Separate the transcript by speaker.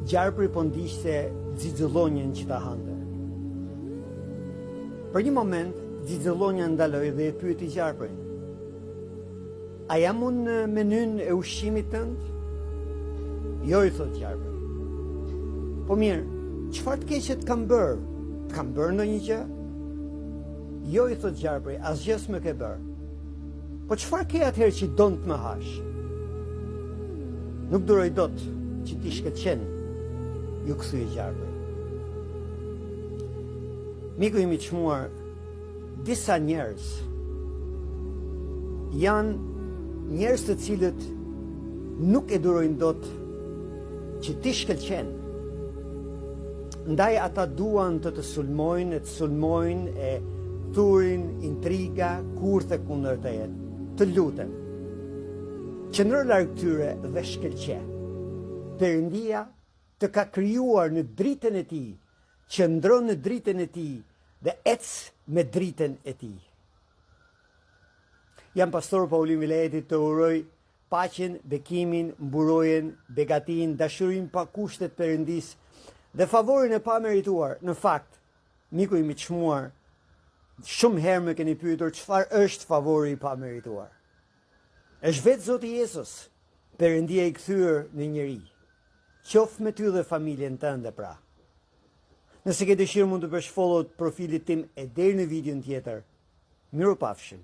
Speaker 1: Gjarpri po ndiqte xixëllonjën që ta hante. Për një moment, xixëllonja ndaloi dhe e pyeti gjarprin. A jam unë në menynë e ushqimit tënd? Jo, i thotë gjarpri. Po mirë, çfarë të keqe të kam bërë? Të kam bërë ndonjë gjë? Jo, i thotë gjarpri, asgjë s'më ke bërë. Po çfarë ke atëherë që don të më hash? Nuk duroj dot që ti shkëlqen, iu kthye gjarpri. Miku im i çmuar, disa njerëz janë njerëz të cilët nuk e durojnë dot që ti shkëlqen. Ndaj ata duan të të sulmojnë e të sulmojnë e thurin intriga, kurthe kundër teje. Të lutem. Qëndro larg tyre dhe shkëlqe. Perëndia të ka krijuar në dritën e tij, qëndro në dritën e tij dhe ec me dritën e tij. Jam pastor Paulin Vilajeti të uroj paqen, bekimin, mburojën, begatinë, dashurinë pa kushte të Perëndisë dhe favorin e pamerituar. Në fakt, miku im i çmuar, shumë herë më keni pyetur çfarë është favori i pamerituar. Është vetë Zoti Jezus, Perëndia i kthyer në njeri. Qoftë me ty dhe familjen tënde pra. Nëse ke dëshirë mund të bësh follow të profilit tim e deri në videon tjetër. Mirupafshim.